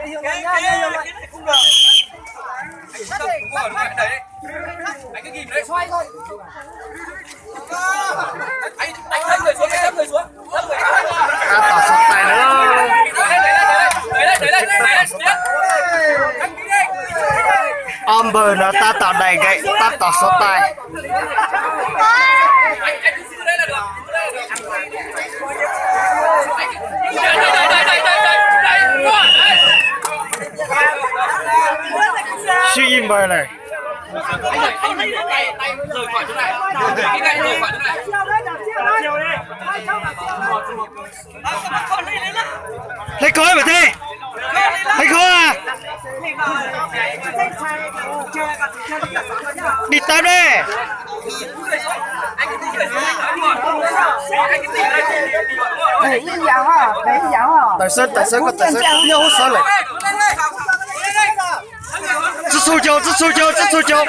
Tab tom xov tais na. Ob npawg no tab tom daim nkaim tab tom xov tais. Swb ib npawg lawm. Hlais kho mas thiab, hlais kho. Dim tab ne. Tawm xwb, tawm xwb, koj tawm xwb, nyob hauv xwb lawm. Txhob txhua caug, txhob txhua caug, txhob txhua caug.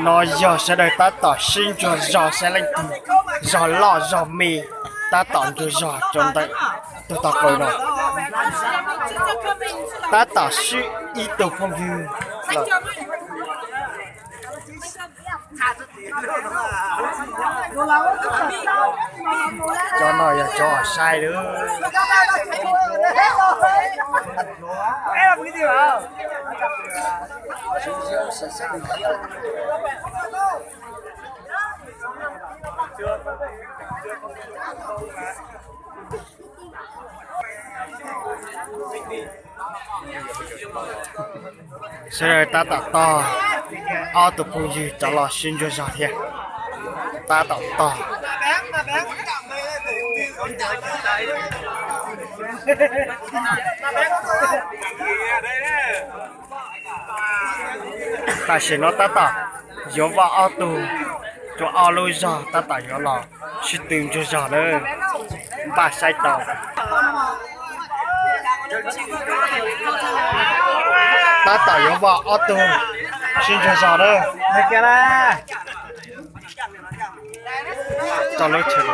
No yog sawv daws tab tom sib ntsuas zog saib leej twg zog loj zog me, tab tom ntsuas zog rau ntawm tus tog qaws no. Tab tom swb ib tug phooj ywg lawm. Cov no yog cov uas sai lawm. Sawv daws tab tom tog, ob tug phooj ywg rov los sib ntsuas zog thiab. Tab tom tog. Tam sim no tab tom yuav vaj ob tug, rua ob lub zog tab tom yuav los sib tw ntsuas zog na, npaj saib tau. Tab tom yuav vaj ob tug sib ntsuas zog na. Tau lub tsheb.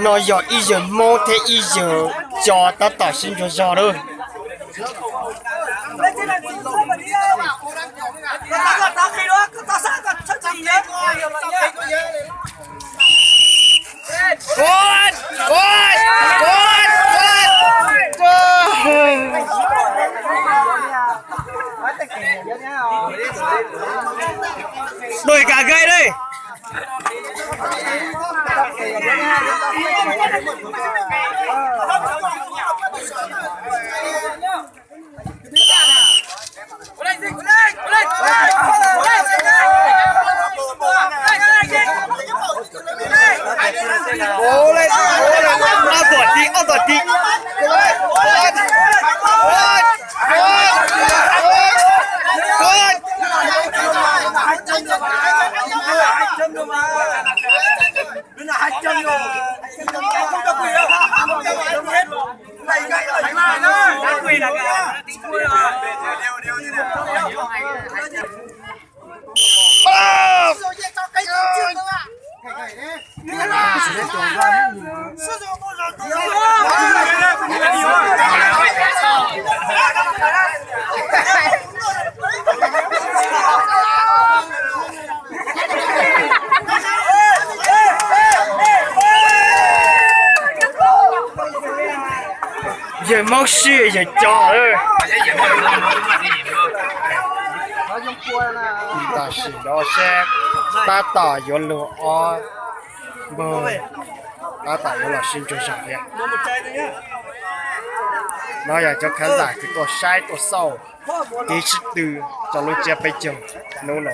No yog ib yawg Hmoob thiab ib yawg Tso tab tom sib ntsuas zog lawm. Đuổi cả gậy đây. Ob tuam tim, ob tuam tim. Yawg Moob Sib, yawg Cov. Tam sim no seb tab tom yuav luag ob npawg, tab tom yuav los sib ntsuas zog thiab. No yog cov khán giả kws tuaj saib tuaj xauj kev sib tw rau lub tsiab peb caug hnub no.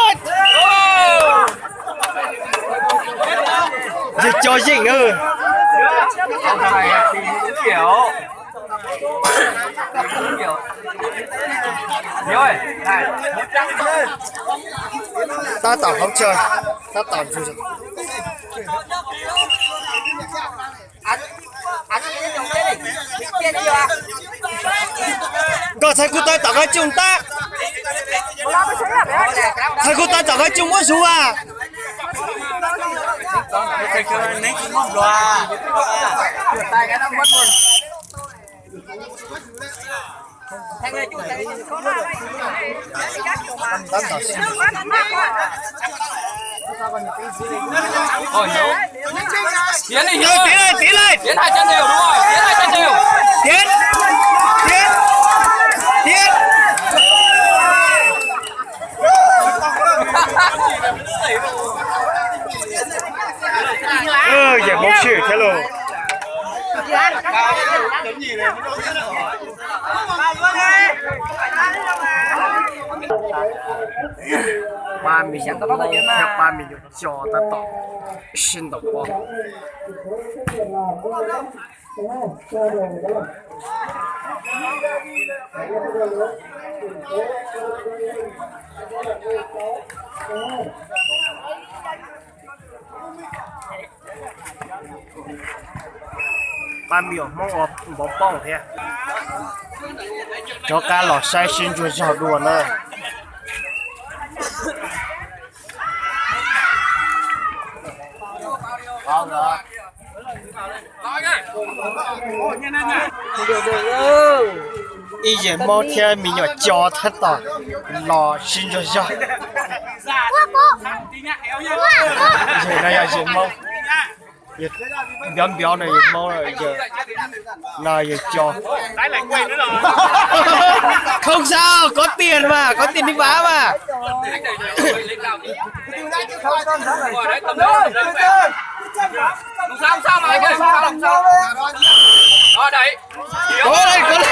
Yog cov yeej na. Tab tom hauv chaw, tab tom ntsus. Nkauj Txhais Kuj Tawv tom Kab Tsuj tab. Txhais Kuj Tawv tom Kab Tsuj muab zuj as. Tiv lawm, tiv lawm. Tiv, tiv, tiv. Hmoob sij hawm thiab lauj. Pab me nyuam hmoob thiab pab me nyuam co tab tom sib ntaus pob. Pab me nyuam hmoob ua npov pob thiab. Rov qab los saib sib ntsuas zog dua na. Ib yawg hmoob thiab me nyuam co tab tom los sib ntsuas zog. Yawg no yog yawg hmoob, npiov npiov no yawg hmoob, yawg no yawg co. Không sao, có tiền mà, có tiền đi vá mà. Không sao, không sao mà anh ơi, không sao, không sao. Đó, đấy. Cố lên, cố lên.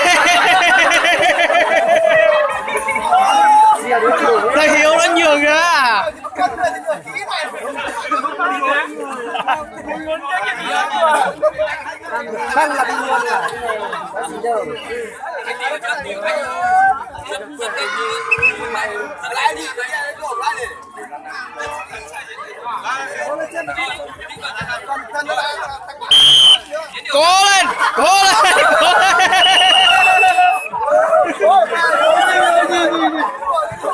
Thầy Hiếu nó nhường ra. Cố lên, cố lên, cố lên.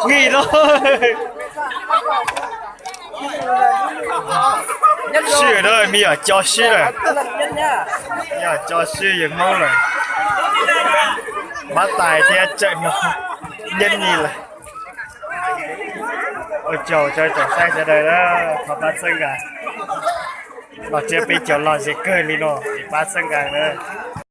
Nghỉ rồi. Sib hawm na, me nyuam co sib lawm. Me nyuam co sib yawg hmoob lawm. Pab tais thiab tsawm no nyeeb ni lawm. Ua tsaug rau tsoom saib sawv daws na, thov pab txhawb nqa. Los tsev peb cov lom zem kawg li no es pab txhawb nqa na.